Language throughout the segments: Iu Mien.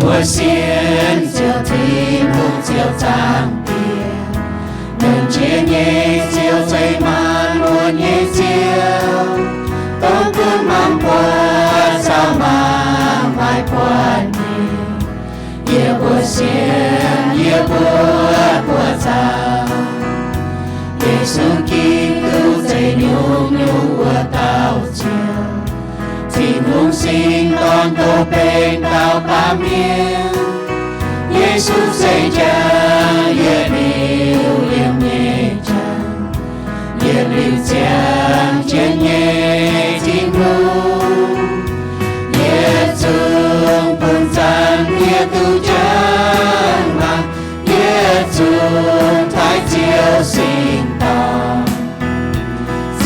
Mbuo sienx Ziouv Tin-Hungh, Ziouv Zaangc Diex, longc jiex nyei Ziouv, zeiz maanc muotc nyei Ziouv, dongh gunv mangc buatc, caux mangc maaih buonc nyei. Yie mbuo sienx, yie mbuo buoqc zaangc, Yesu Giduc zeiz nyungc-nyungc wuov dauh Ziouv. Tin-Hungh Singx Dorn doh benx dauh baamh mienh. Yesu seix jaax yietc liuz yiem nyei jangx, yietc liuz ziangh jienv nyei Tin-Hungh. Yietc zungv bun Zaangc Diex duqv njang-laangc, yietc zungv taaih Ziouv Singx Dorn.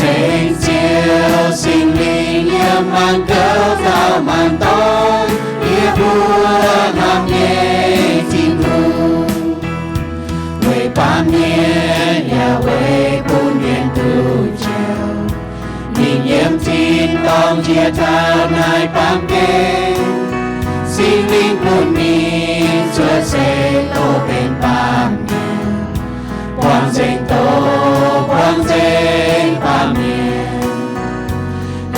Ceng Ziouv Singx Lingh yiem maanc gouv caux maanc doic, yie mbuo hnamv nyei Tin-Hungh. Weic baamh mienh yaac weic bun mienh duqv njoux, ninh yiem tin-dorngh njiec taux naaiv baamh gen. Singx Lingh bun ninh cuotv seix doh benx baamh mienh, buangh nzengc doz, buangh nzengc baamh mienh.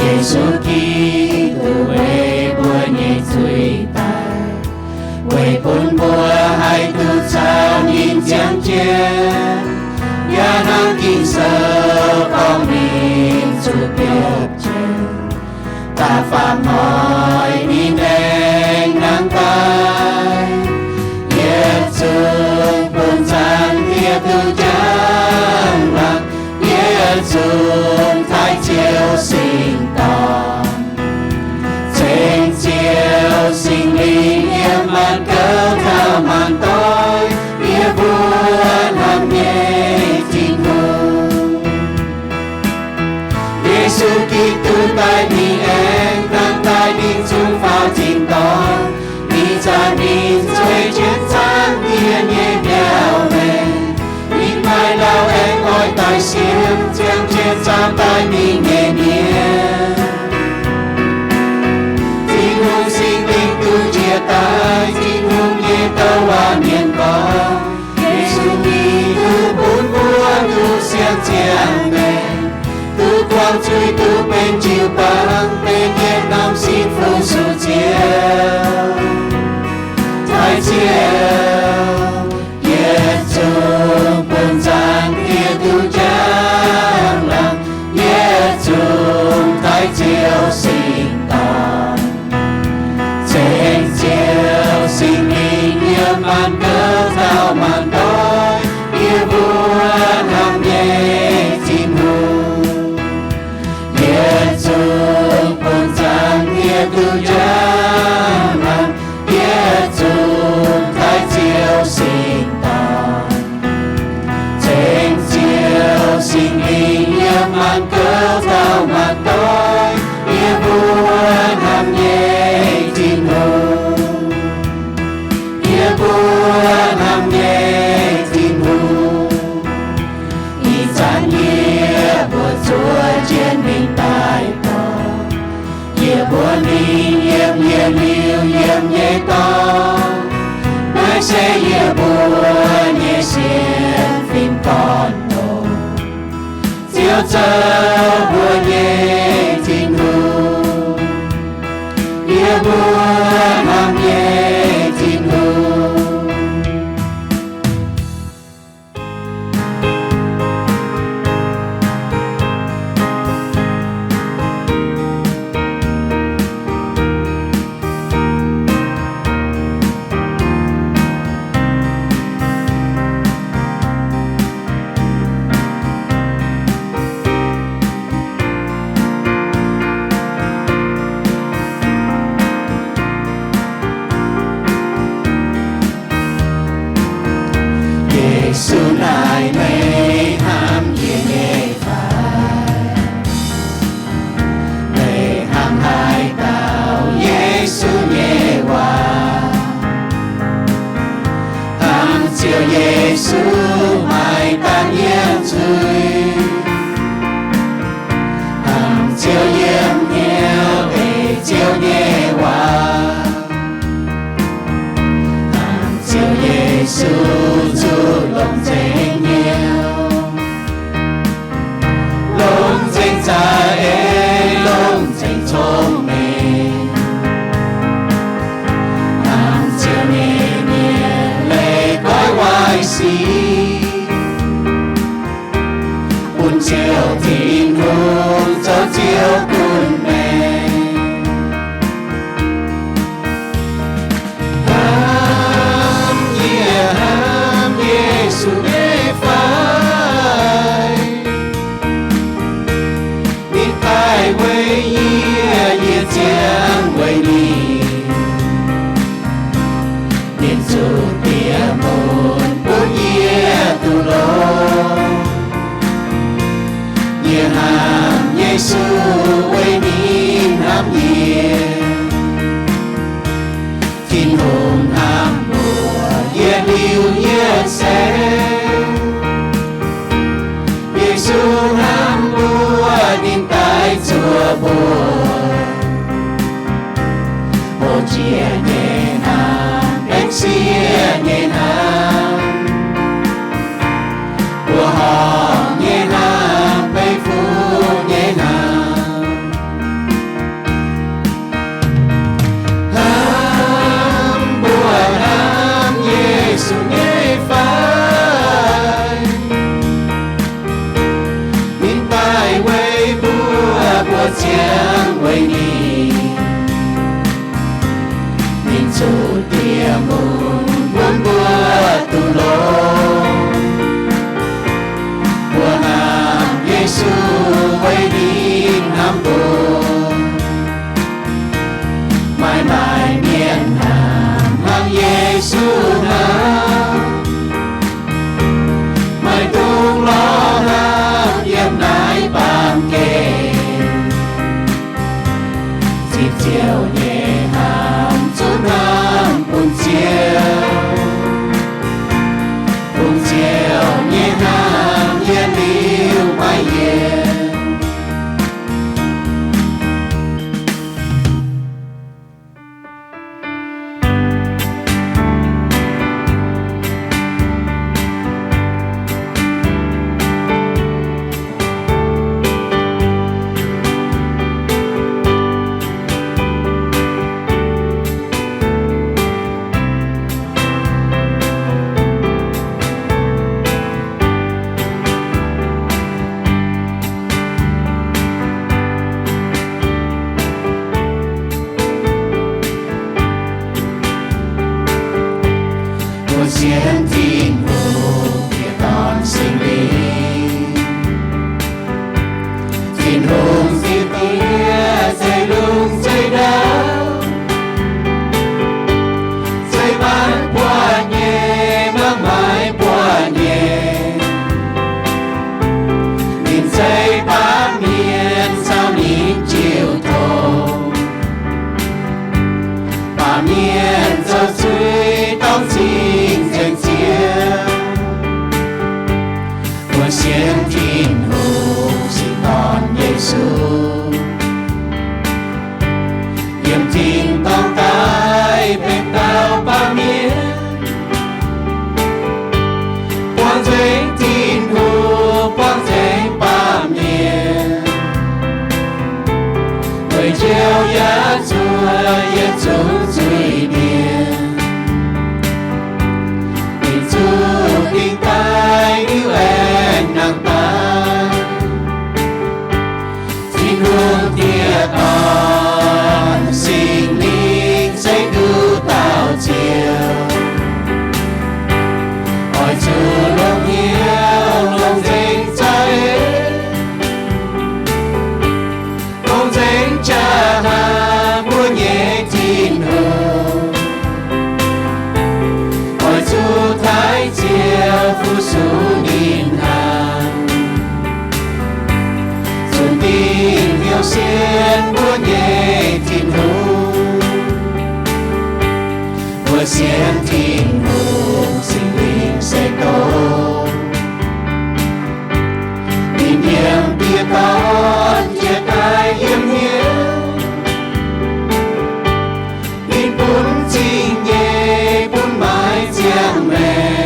Yesu Giduc weic mbuo nyei zuiz daic, weic bun mbuo haih duqv caux ninh ziangh jienv. Yaac hnangv Ging-Sou gorngv, ninh zuqc biopv jienv, da'faanh hnoi ninh aengx nangh daaih. Yietc zungv bun Zaangc Diex duqv njang-laangc, yietc zungv taaih Ziouv Singx Dorn. Ceng Ziouv Singx Lingh yiem maanc gouv caux maanc doic, yie mbuo hnamv nyei Tin-Hungh. Yesu Giduc daaih, ninh aengx nangh daaih, ninh zungv faaux tin-dorngh. Ninh zanc ninh zueiz jienv Zaangc Diex nyei mbiauz maengc. Ninh maaih ndau aengx oix daaih siemv, ziangh jienv zaangc daaih mingh nyei mienh. Tin-Hungh Singx Lingh duqv njiec daaih, Tin-Hungh nyei douc waac mienh gorngv, Yesu Giduc bun mbuo duqv siang ziangh maengc, duqv buangh zuiz, duqv benx jiu-baang, benx yietc norm sin fu-sux Ziouv. Taaih Ziouv, yietc zungv bun Zaangc Diex duqv njang-laangc, yietc zungv taaih Ziouv Singx Dorn. Ceng Ziouv Singx Lingh yiem maanc gouv caux maanc doic, yie mbuo hnamv nyei Tin-Hungh. Yietc zungv bun Zaangc Diex duqv njang-laangc, yietc zungv taaih Ziouv Singx Dorn. Ceng Ziouv Singx Lingh yiem maanc gouv caux maanc doic, yie mbuo hnamv nyei Tin-Hungh. Yie mbuo hnamv nyei Tin-Hungh. Ih zanc yie mbuo zuov jienv mingh daaih dorngx, yie mbuo mingh yiem yietc liuz yiem nyei dorngx. Naaiv se yie mbuo nyei sienx fim gorn-ndoqv. Ziouv zoux mbuo nyei Tin-Hungh, yie mbuo hnamv nyei Tin-Hungh. Zuqc longc nzengc hnyouv, longc nzengc za'eix, longc nzengc cong-mengh, hnamv Ziouv nyei mienh leiz goiv waaic sic, bun Ziouv Tin-Hungh zoux Ziouv gunv maengc. Hnamv yie, hnamv Yesu nyei fai? Ninh daaih weic yie, yie ziangh weic ninh. Ninh zuqc diex mun bun yie duqv longx. Yie hnamv Yesu weic ninh hnamv yie. Tin-Hungh hnamv mbuo, yie liuz yie se. Yesu hnamv mbuo, ninh daaih zuov mbuo. Hlo jiex nyei hnamv, baengh sieqv nyei hnamv, mbuoqc horngh nyei hnamv, baengh fuqv nyei hnamv. Hnamv mbuo hnamv Yesu nyei fai? Ninh daaih weic mbuo, mbuo ziangh weic ninh. Ninh zuqc diex mun bun mbuo duqv longx. Mbuo hnamv Yesu weic ninh hnamv mbuo. Maaih maaih mienh hnamv, hnamv Yesu hnamv, maiv dungx lorz hnamv yiem naaiv baamh gen. Zipv Ziouv nyei hnamv, zuqc hnamv bun Ziouv. Bun Ziouv nyei hnamv yietc liuz maiv yienc. Mbuo sienx Tin-Hungh, Diex, Dorn, Singx Lingh. Tin-Hungh Ziouv Diex, zeiv lungh zeiv ndau, zeiv maanc buatc nyei, maiv maaih buatc nyei. Ninh zeiv baamh mienh caux ninh jiu tong. Baamh mienh zoux zuiz dorngc cing nzengc Ziouv. Mbuo sienx Tin-Hungh Singx Dorn Yesu, yiem tin-dorngh daaih benx dauh baamh mienh, buangh nzengc Tin-Hungh, buangh nzengc baamh mienh, weic Ziouv yaac zuov yietc zungv zuiz-mienh. Ninh zuqc dingh daaih, liuz aengx nangh daaih. Tin-Hungh Diex, Dorn, Singx Lingh se nduqc dauh Ziouv. Oix zuqc longc hnyouv longc nzengc za'eix, longc nzengc jaa-hnamv mbuo nyei Tin-Hungh. Oix zuqc taaih Ziouv fu-sux ninh hnangv, zunc dingc hnyouv sienx mbuo nyei Tin-Hungh. Mbuo sienx Tin-Hungh Singx Lingh se dongh ninh yiem Diex Dorn jiex daaih yiem hnyouv. Ninh bun zingh nyei, bun maiv ziangh maengc.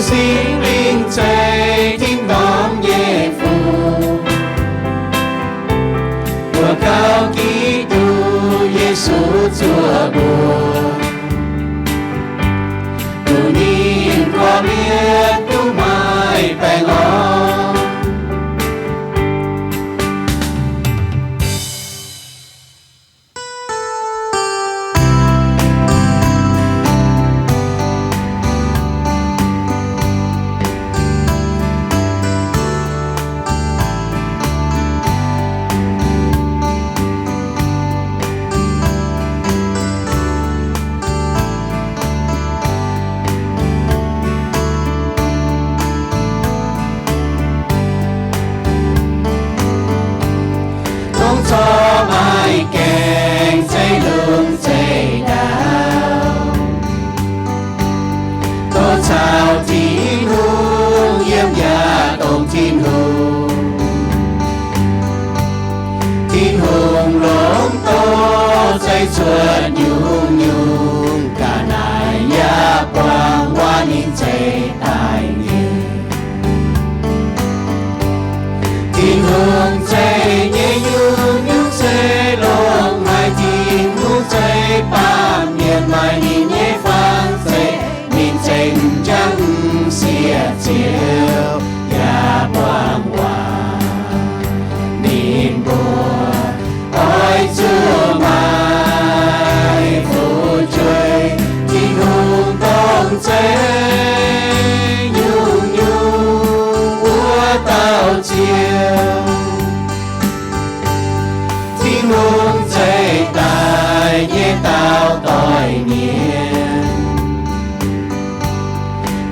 Singx Lingh zeiz tin-dorngh nyei fungx, mbuo gauh Giduc Yesu zuoqc mbuo, duqv ninh korv-lienh duqv maaih baengh orn. Dongh corc maaih gaengh zeiv lungh zeiv ndau, dongh caux Tin-Hungh yiem yaac dongh Tin-Hungh. Tin-Hungh longx doz zeiv cuotv nyungc-nyungc, ga'naaiv yaac buangh waac ninh zeiv daaih nyei. Tin-Hungh zeiv nyei nyungc-nyungc se longx haic. Tin-Hungh zeiv baamh mienh maaih ninh nyei fangx zeiv, ninh zeiv m'jangc m'sieqv ziouc yaac buangh waac ninh mbuo. Oix zuqc maaih fu'jueiv, Tin-Hungh dongh zeiv nyungc-nyungc wuov dauh Ziouv. Tin-Hungh zeiv daaih nyei dauh doic mienh,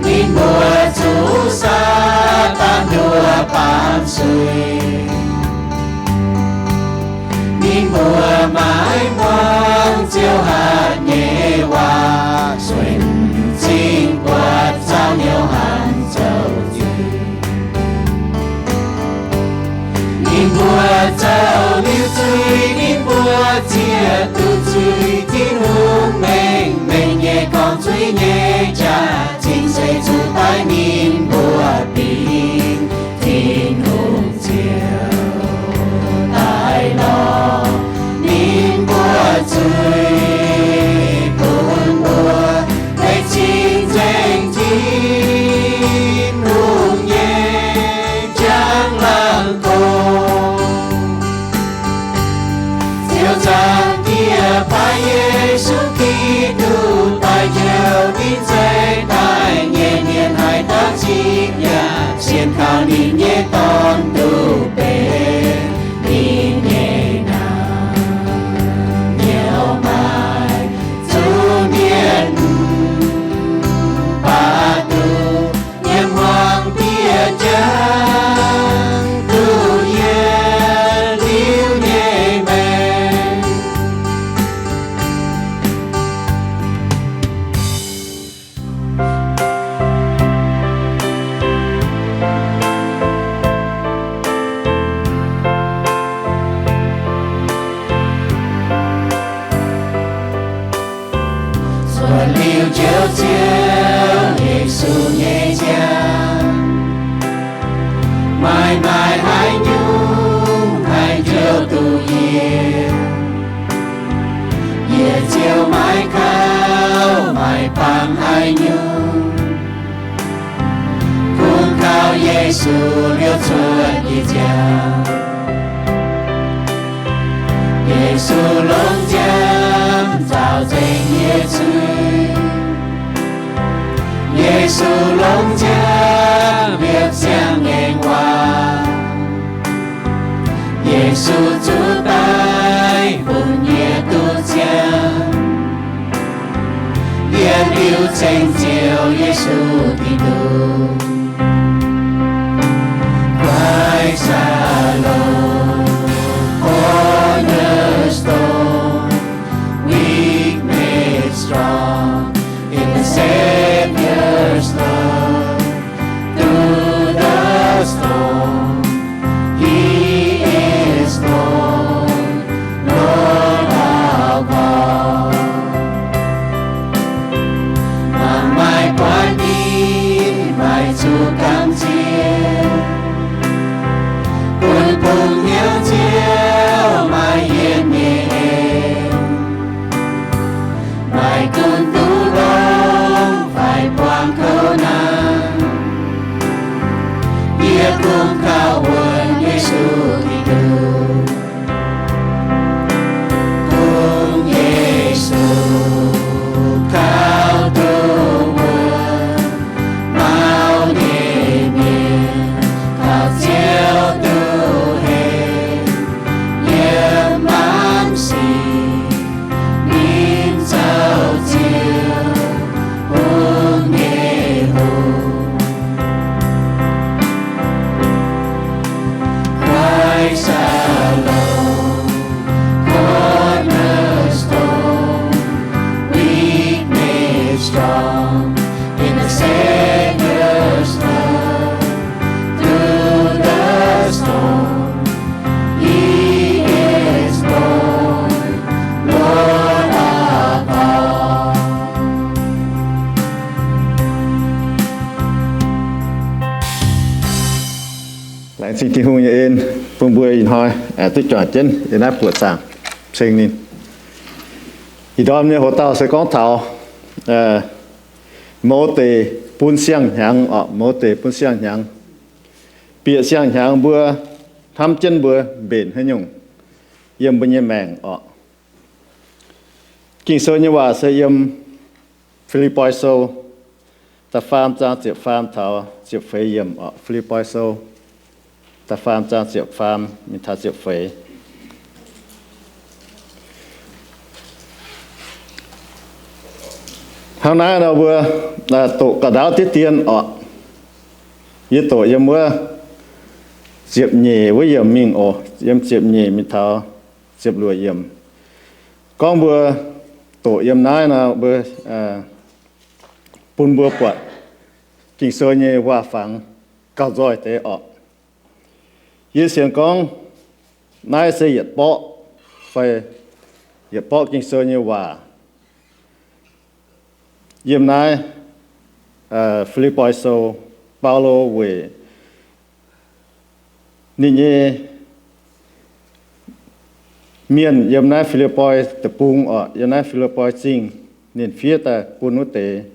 ninh mbuo zuqc Saadaan nduov baamh suiv. Ninh mbuo maiv muangx Ziouv hatc nyei waac, sueih m'zing buatc zaux hnyouv hanc zoux nzuih. Ninh mbuo zoux liuz zuiz, ninh mbuo zieqc duqv zuiz. Tin-Hungh mengh mengh nyei gorngv zuiz nyei jaax-zinh se zuqc daaih ninh mbuo bingx. Tin-Hungh ziouc daaih lorz ninh mbuo zuiz bun mbuo, maiv cing-nzengc Tin-Hungh nyei njang-laangc gorngv. Ziouv Zaangc Diex baaix Yesu Giduc daaih njoux ninh zeiv daaih nyei mienh haih daux zipv yaac sienx kaux ninh nyei Dorn duqv benx ninh nyei naamh nyouz maaic zuqc mienh mv baac duqv nyiemc hmuangx bieqc jangx duqv yie liuz nyei maengc. Cuotv liuz Njoux Ziouv Yesu nyei ziangh, maaih maaih haaix nyungc haih njoux duqv yie? Yie ziouc maiv kaux, maiv bangc haaix nyungc. Kungx kaux Yesu liouh cuotv yie ziangh. Yesu longx nziaamv nzaaux nzengc yie zuiz. Yesu longx nziaamv liepc siang-ngaengc waac. Yesu zuqc daic bun yie duqv ziangh. Yie liuz ceng Ziouv Yesu Giduc. Christ alone, cornerstone, weak made strong in the Savior's love. Through the storm, He is known, Lord of all. Mangc maaih buatc ninh, Bun kaux wuonx Yesu Giduc. Bun Yesu kaux duqv wuonx, mauv nyei mienh kaux Ziouv duqv hec, yiem maanc sic ninh zoux Ziouv bun nyei hungh. Christ alone, cornerstone, weak made strong in the Savior's love. Through the storm, He is born, Lord of all. Laengz zingh Tin-Hungh nyei en bun mbuo ih hnoi aengx duqv juangc jienv yiem naaiv buoqc zaangc ceng ninh. Ih ndorm nyei hoc-dauh se gorngv taux mouz deic bun siang-hnyangx orqc, mouz deic bun siang-hnyangx. Bieqc siang-hnyangx mbuo hnamv jienv mbuo mbenc haaix nyungc yiem mbuo nyei maengc orqc. Ging-Sou nyei waac se yiem Fi^lipv^poi Sou da'faam zaang ziepc faam taux ziepc feix yiemc orqc. Fi^lipv^poi Sou da'faam zaang ziepc faam mingh taux ziepc feix. Hnangv naaiv nor mbuo doqc ga'ndaauv diqv dien orqc. Yie doqc yiem wuov ziepc nyeic wuov yiemc mingh oc, yiem ziepc nyeic mingh taux ziepc luoqc yiemc. Gorngv mbuo doqc yiem naaiv nor, mbuo bun mbuo buatc Ging-Sou nyei waac-fangx gauh nzoih deix orqc. Yie sienx gorngv naaiv se yietc borqv fai yietc borqv Ging-Sou nyei waac. Yiem naaiv Fi^lipv^poi Sou, Baulo weic ninh nyei mienh yiem naaiv Fi^lipv^poi Deic-Bung orqc, yiem naaiv Fi^lipv^poi Zingh, ninh fiev daaih bun wuov deix.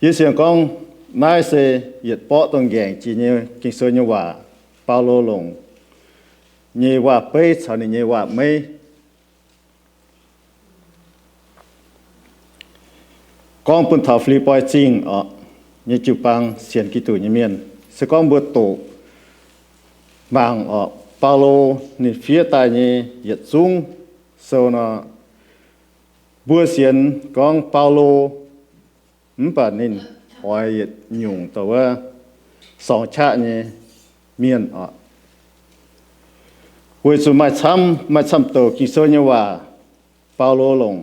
Yie sienx gorngv naaiv se yietc borqv dongh nqaengc jiex nyei Ging-Sou nyei waac, Baulo longc nyei waac-beiv caux ninh nyei waac-meiv gorngv bun taux Fi^lipv^poi Zingh orqc nyei jiu-baang sienx Giduc nyei mienh. Se gorngv mbuo doqc mangc orqc, Baulo ninh fiev daaih nyei yietc zungv sou nor, mbuo sienx gorngv Baulo, mv baac ninh oix yietc nyungc douc wuov sorng qaqv nyei mienh orqc. Weic zuqc maaih camv, maaih camv douc Ging-Sou nyei waac, Baulo longc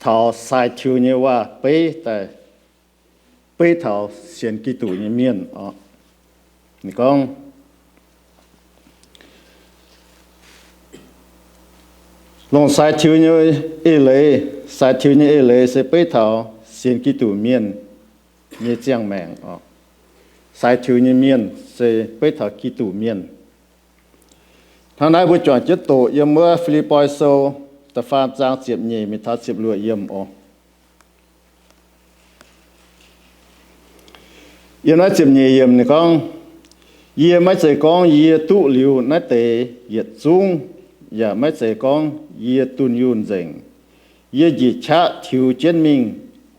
taux sai tiux nyei waac-beiv daaih beiv taux sienx Giduc nyei mienh orqc. Ninh gorngv, longc sai tiux nyei eix leiz, sai tiux nyei eix leiz se beiv taux sienx Giduc mienh nyei ziangh maengc orqc. Sai tiux nyei mienh se beiv taux Giduc mienh. Hnangv naaiv mbuo juangc jienv doqc yiem wuov Fi^lipv^poi Sou da'faam zaang ziepc nyeic mingh taux ziepc luoqc yiemc oc. Yiem naaiv ziepc nyeic yiemc ninh gorngv, yie maiv zeiz gorngv yie duqv liuz naaiv deix yietc zungv, yaac maiv zeiz gorngv yie dunh yunh nzengc. Yie njiec qaqv tiux jienv mingh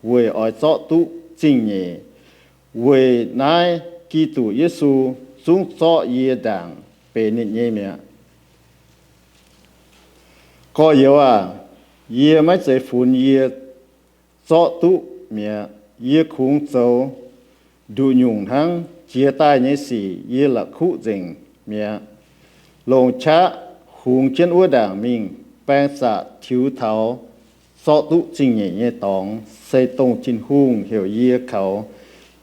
weic oix zorqv duqv zingh nyeic, weic naaiv Giduc Yesu zungv zorqv yie ndaangc benx ninh nyei mi'aqv. Gorx-youz aac, yie maiv zeiz funx yie zorqv duqv mi'aqv. Yie kungx zoux nduqc nyungc hnangv. Jiex daaih nyei sic yie la'kuqv nzengc mi'aqv. Longc qaqv hungx jienv wuov ndaangc mingh, baeng zaqc tiux taux zorqv duqv zingh nyeic nyei dorngx, se dongh Tin-Hungh heuc yie kaux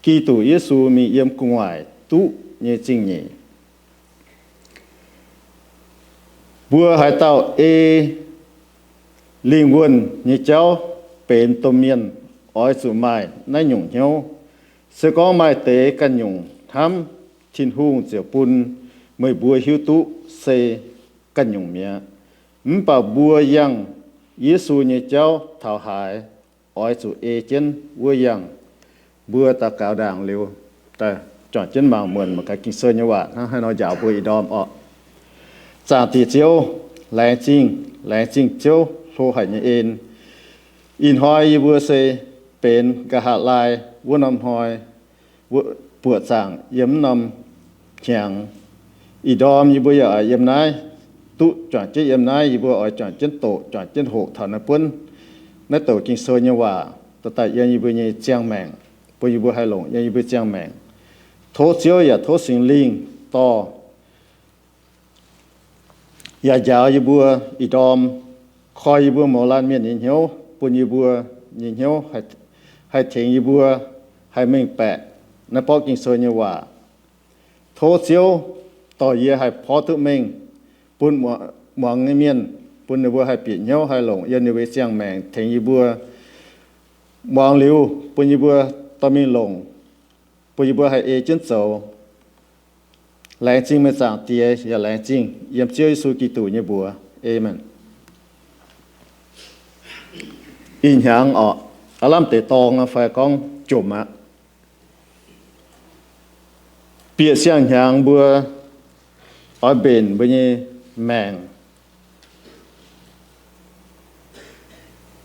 Giduc Yesu mingh yiem gu'nguaaic duqv nyei zingh nyeic. Mbuo haaix dauh ei lingh wuonh nyei jauv benx domh mienh, oix zuqc maaih naaiv nyungc hnyouv. Se gorngv maaih deix ganh nyungc hnamv, Tin-Hungh ziouc bun meih mbuo hiuv duqv se ganh nyungc mi'aqv. Mv baac mbuo yangh Yesu nyei jauv taux haaix, oix zuqc ei jienv wuov yangh. Mbuo daux gaux ndaangc liuz daaih. juangc jienv mangc muonc mangc gaax Ging-Sou nyei waac hnangv haaix nor njaaux mbuo ih ndorm orqc. Zaangc Diex Ziouv, laengz zingh, laengz zingh Ziouv hlo haic nyei en. Ih hnoi yie mbuo se benx nqa'haav laai wuov norm hnoi, buoqc zaangc yiem wuov norm hnyangx. Ih ndorm yie mbuo yaac oix yiem naaiv duqv juangc jienv, yiem naaiv yie mbuo oix juangc jienv doqc, juangc jienv hoqc taux naaiv buonv naaiv douc Ging-Sou nyei waac dorh daaih yiem yie mbuo nyei ziangh maengc, bun yie mbuo haih longc yiem yie mbuo ziangh maengc. Tov Ziouv yaac tov Singx Lingh dorh yaac njaaux yie mbuo ih ndorm, koi yie mbuo mouz laanh mienh nyei hnyouv, bun yie mbuo nyei hnyouv haih tengx yie mbuo haih mengh baeqc naaiv borqv Ging-Sou nyei waac. Tov Ziouv dorh yie haih porv duqv mengh bun muangx nyei mienh, bun ninh mbuo haih bieqc hnyouv haih longc yiem ninh mbuo nyei ziangh maengc, tengx yie mbuo muangx liuz bun yie mbuo dorh mingh longc, bun yie mbuo haih ei jienv zoux. Laengz zingh meih Zaangc Diex yaac laengz zingh yiem Ziouv Yesu Giduc nyei mbuox. Aamen. Ih hnyangx orqc, aav lamh deix dorng aqv fai gorngv jomc aqv. Bieqc siang-hnyangx mbuo oix mbenc mbuo nyei maengc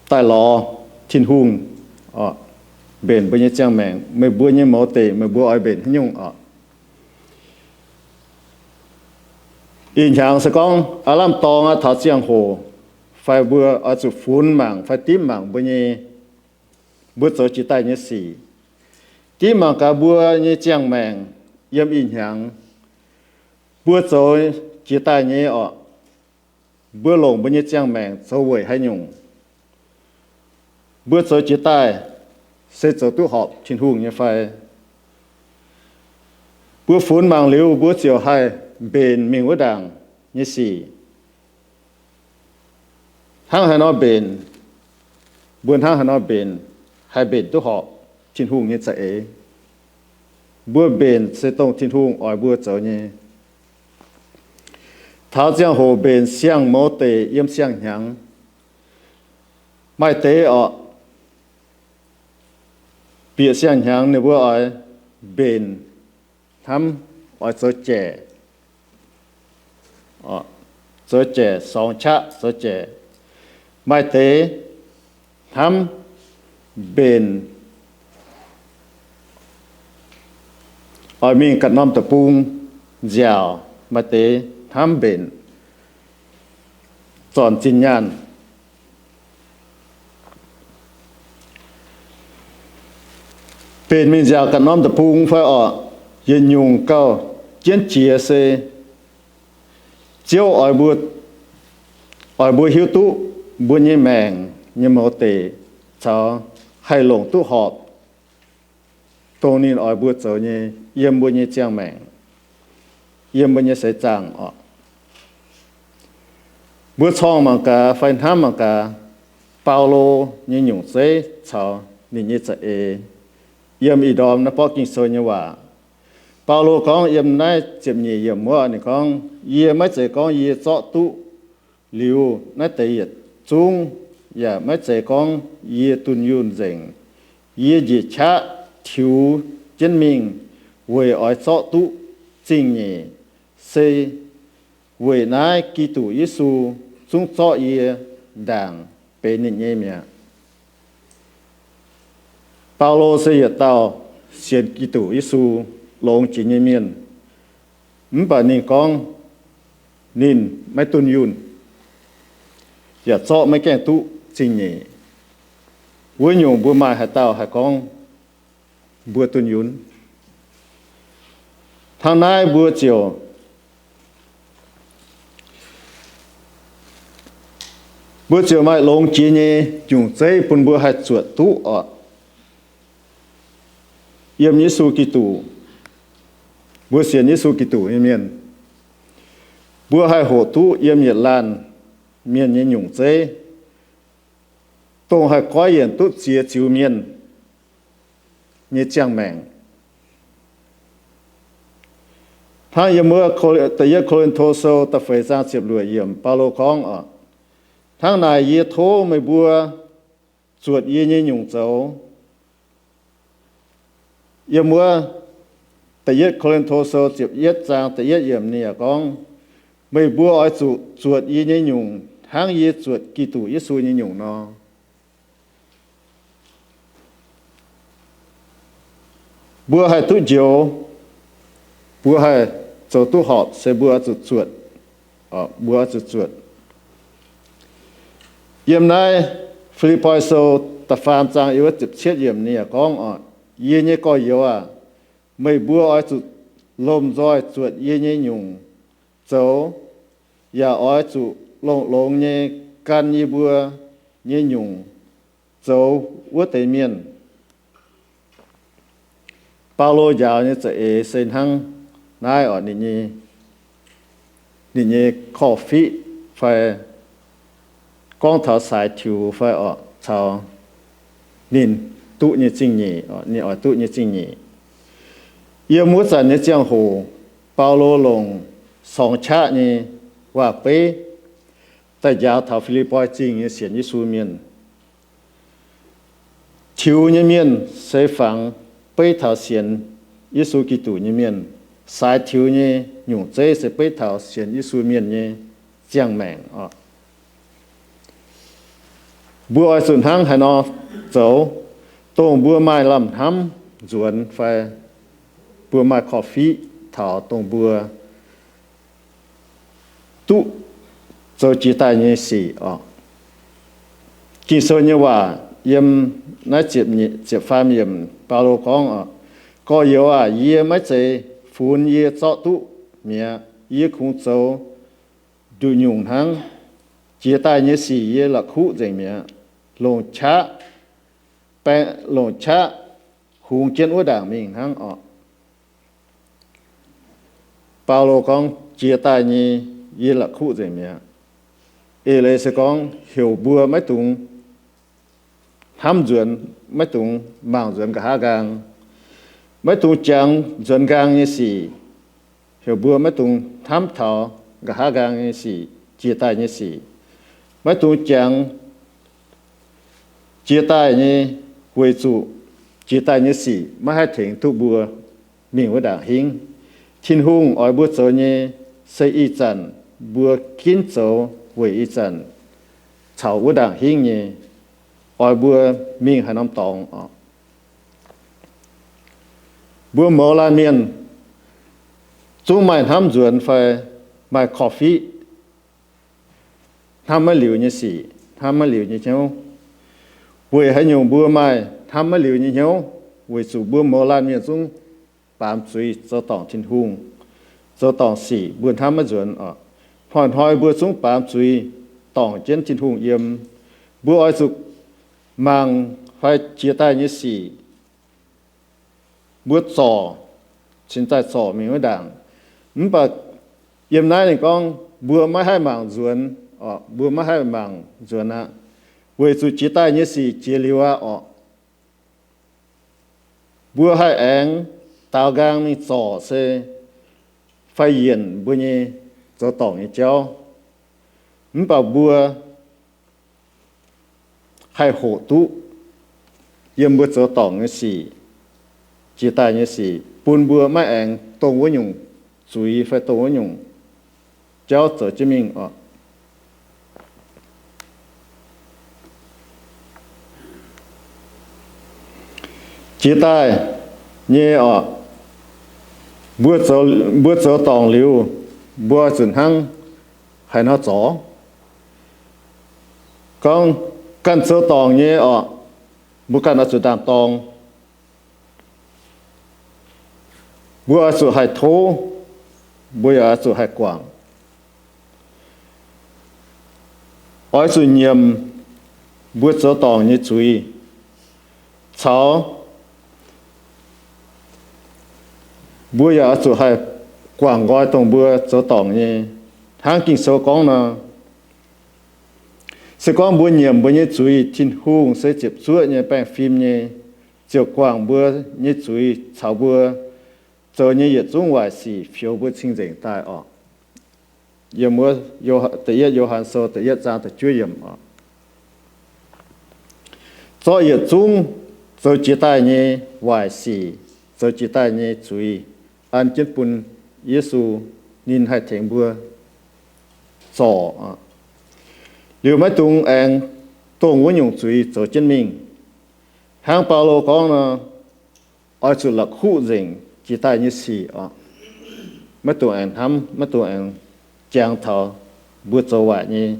daaih lorz Tin-Hungh, mbenc mbuo nyei ziangh maengc. Meih mbuo nyei mouz deic meih mbuo oix mbenc haaix nyungc orqc? Ih hnyangx se gorngv aav lamh dorng aqv, taux ziangh hoc fai mbuo oix zuqc funx mangc fai dimv mangc mbuo nyei, mbuo zoux jiex daaih nyei sic. Dimv mangc gaax mbuo nyei ziangh maengc yiem ih hnyangx, mbuo zoux jiex daaih nyei orqc, mbuo longc mbuo nyei ziangh maengc zoux weic haaix nyungc? Mbuo zoux jiex daaih se zoux duqv horpc Tin-Hungh nyei fai? Mbuo funx mangc liuz mbuo ziouc haih mbenc mingh wuov ndaangc nyei sic. Hnangv haaix nor mbenc? Mbuo hnangv haaix nor mbenc haih mbenc duqv horpc Tin-Hungh nyei za'eix? Mbuo mbenc se dongh Tin-Hungh oix mbuo zoux nyei. Taux ziangh hoc mbenc siang-mouz deic yiem siang-hnyangx. Maaih deix orqc, bieqc siang-hnyangx ninh mbuo oix mbenc hnamv, oix zoux jaic, zoux jaic sorngx qaqv zoux jaic. Maaih deix hnamv mbenc oix mingh ganh norm deic-bung nziaauc, maaih deix hnamv mbenc zornc zinh nyaanh. Mbenc mingh nziaauc ganh norm deic-bung fai orqc, yietc nyungc gauh jienv jiex se Ziouv oix mbuo, oix mbuo hiuv duqv mbuo nyei maengc nyei mouz deic caux haih longc duqv horpc dongh ninh oix mbuo zoux nyei yiem mbuo nyei ziangh maengc, yiem mbuo nyei seix zaangc orqc. Mbuo corngh mangc gaax fai hnamv mangc gaax Baulo nyei nyungc zeiv caux ninh nyei za'eix yiem ih ndorm naaiv borqv Ging-Sou nyei waac. Baulo gorngv yiem naaiv ziepc nyeic yiemc wuov, ninh gorngv, Yie maiv zeiz gorngv yie zorqv duqv liuz naaiv deix yietc zungv, yaac maiv zeiz gorngv yie dunh yunh nzengc. Yie njiec qaqv tiux jienv mingh weic oix zorqv duqv zingh nyeic, se weic naaiv Giduc Yesu zungv zorqv yie ndaangc benx ninh nyei mi'aqv. Baulo se yietc dauh sienx Giduc Yesu longx jiex nyei mienh. Mv baac ninh gorngv ninh maiv dunh yunh, yaac zorqv maiv gaengh duqv zingh nyeic. Wuov nyungc mbuo maaih haaix dauh haih gorngv mbuo dunh yunh? Hnangv naaiv mbuo ziouc, mbuo ziouc maaih longx jiex nyei nyungc zeiv bun mbuo haih zuotc duqv orqc. Yiem Yesu Giduc, mbuo sienx Yesu Giduc nyei mienh, mbuo haih hoqc duqv yiem yietc laanh mienh nyei nyungc zeiv, dongh haih goiv yienc duqv ziex ziux mienh nyei ziangh maengc. Hnangv yiem wuov Ko-, Da'yietv Ko^lin^to Sou da'feix zaang ziepc luoqc yiemc, Baulo gorngv orqc, Hnangv naaic yie tov meih mbuo zuotc yie nyei nyungc zoux. Yiem wuov Da'yietv Ko^lin^to Sou ziepc yietv zaang da'yietv yiemc ninh yaac gorngv, meih mbuo oix zuqc zuotc yie nyei nyungc hnangv yie zuotc Giduc Yesu nyei nyungc nor. Mbuo haih duqv njoux, mbuo haih zoux duqv horpc se mbuo oix zuqc zuotc, mbuo oix zuqc zuotc. Yiem naaiv Fi^lipv^poi Sou da'faam zaang yiem wuov ziepc cietv yiemc ninh yaac gorngv oc, yie nyei gorx-youz aac, meih mbuo oix zuqc lomh nzoih zuotc yie nyei nyungc zoux, yaac oix zuqc longx-longx nyei gan yie mbuo nyei nyungc zoux wuov deix mienh. Baulo njaaux nyei za'eix se hnangv naaiv oc, ninh nyei korv-fiqv fai gorngv taux saaix tiux fai oc, caux ninh duqv nyei zingh nyeic, ninh oix duqv nyei zingh nyeic. Yiem wuov zanc nyei ziangh hoc, Baulo longc sorng qaqv nyei waac-beiv daaih njaaux taux Fi^lipv^poi Zingh nyei sienx Yesu mienh. Tiux nyei mienh se fangx beiv taux sienx Yesu Giduc nyei mienh. Saaix tiux nyei nyungc zeiv se beiv taux sienx Yesu mienh nyei ziangh maengc oc. Mbuo oix zuqc hnangv haaix nor zoux, dongh mbuo maaih lamh hnamv nzuonx fai mbuo maaih korv-fiqv taux dongh mbuo duqv zoux jiex daaih nyei sic oc. Ging-Sou nyei waac yiem naaiv ziepc faam yiemc, Baulo gorngv oc, gorx-youz aac, yie maiv zeiz funx yie zorqv duqv mi'aqv. Yie kungx zoux nduqc nyungc hnangv. Jiex daaih nyei sic yie la'kuqv nzengc mi'aqv. Longc qaqv, baeng, longc qaqv hungx jienv wuov ndaangc mingh hnangv oc. Baulo gorngv, jiex daaih nyei yie la'kuqv nzengc mi'aqv. Eix leiz se gorngv heuc mbuo maiv dungx hnamv nzuonx, maiv dungx mangc nzuonx nqa'haav nqaang, maiv dungx jangx nzuonx nqaang nyei sic. Heuc mbuo maiv dungx hnamv taux nqa'haav nqaang nyei sic, jiex daaih nyei sic. Maiv dungx jangx jiex daaih nyei, weic zuqc jiex daaih nyei sic maiv haih tengx duqv mbuo mingh wuov ndaangc hingv. Tin-Hungh oix mbuo zoux nyei se ih zanc mbuo ginv zoux weic ih zanc caux wuov ndaangc hingv nyei, oix mbuo mingh haaix norm dorngx oc. Mbuo mouz laanh mienh zungv maaih hnamv nzuonx fai maaih korv-fiqv, hnamv maiv liuz nyei sic, hnamv maiv liuz nyei hnyouv. Weic haaix nyungc mbuo maaih hnamv maiv liuz nyei hnyouv? Weic zuqc mbuo mouz laanh mienh zungv baamz zuiz zoux dorngc Tin-Hungh, zoux dorngc sic mbuo hnamv maiv nzuonx oc. Hnoi-hnoi mbuo zungv baamz zuiz dorngc jienv Tin-Hungh yiem. Mbuo oix zuqc mangc fai jiex daaih nyei sic, mbuo zorc, cingx daaih zorc mingh wuov ndaangc. Mv baac yiem naaiv ninh gorngv mbuo maiv haih mangc nzuonx oc, mbuo maiv haih mangc nzuonx aqv, weic zuqc jiex daaih nyei sic jiex liuz aqv oc. Mbuo haih aengx daaux nqaang mingh zorc se fai yienc mbuo nyei zoux dorngc nyei jauv. Mv baac mbuo haih hoqc duqv yiem mbuo zoux dorngc nyei sic, jiex daaih nyei sic, bun mbuo maiv aengx dongh wuov nyungc zuiz fai dongh wuov nyungc jauv zoux jienv mingh oc. Jiex daaih nyei oc, mbuo zoux, mbuo zoux dorngc liuz, mbuo zuqc hnangv haaix nor zorc? Gorngv ganh zoux dorngc nyei oc, mbuo ganh oix zuqc ndaam-dorng. Mbuo oix zuqc haih tov, mbuo yaac oix zuqc haih guangc. Oix zuqc nyiemc mbuo zoux dorngc nyei zuiz, caux mbuo yaac oix zuqc haih guangc nqoi dongh mbuo zoux dorngc nyei. Hnangv Ging-Sou gorngv nor, se gorngv mbuo nyiemc mbuo nyei zuiz, Tin-Hungh se ziepc zuoqv nyei, baengh fim nyei, ziouc guangc mbuo nyei zuiz caux mbuo zoux nyei yietc zungv waaic sic, fioux mbuo cing-nzengc daaih oc. Yiem wuov Yo-, da'yietv Yo^han Sou da'yietv zaang da'juov yiemc oc. Zorqv yietc zungv zoux jiex daaih nyei waaic sic, zoux jiex daaih nyei zuiz, an jienv bun Yesu, ninh haih tengx mbuo zorc. Liuz maiv dungx aengx dongh wuov nyungc zuiz zoux jienv mingh. Hnangv Baulo gorngv nor, oix zuqc la'kuqv nzengc jiex daaih nyei sic oc. Maiv dungx aengx hnamv, maiv dungx aengx jangx taux mbuo zoux waaic nyei,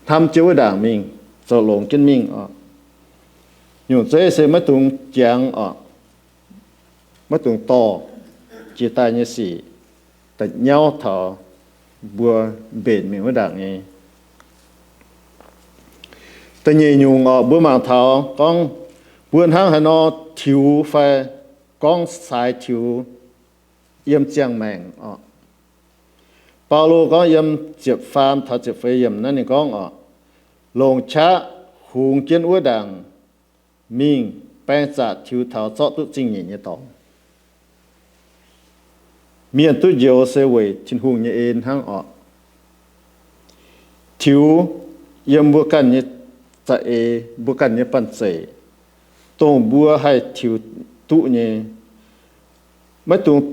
hnamv jienv wuov ndaangc mingh, zoux longx jienv mingh oc. Nyungc zeiv se maiv dungx jangx oc, maiv dungx dorh jiex daaih nyei sic da'nyauv taux mbuo mbenc mingh wuov ndaangc nyei. Da'nyeic nyungc oc, mbuo mangc taux gorngv mbuo hnangv haaix nor tiux fai gorngv saaix tiux yiem ziangh maengc oc. Baulo gorngv yiem ziepc faam taux ziepc feix yiemc naaiv ninh gorngv oc, longc qaqv hungx jienv wuov ndaangc mingh baeng zaqc tiux taux zorqv duqv zingh nyeic nyei dorngx. Mienh duqv njoux se weic Tin-Hungh nyei en hnangv oc. Tiux yiem mbuo ganh nyei za'eix, mbuo ganh nyei banh zeic, dongh mbuo haih tiux duqv nyei. Maiv dungx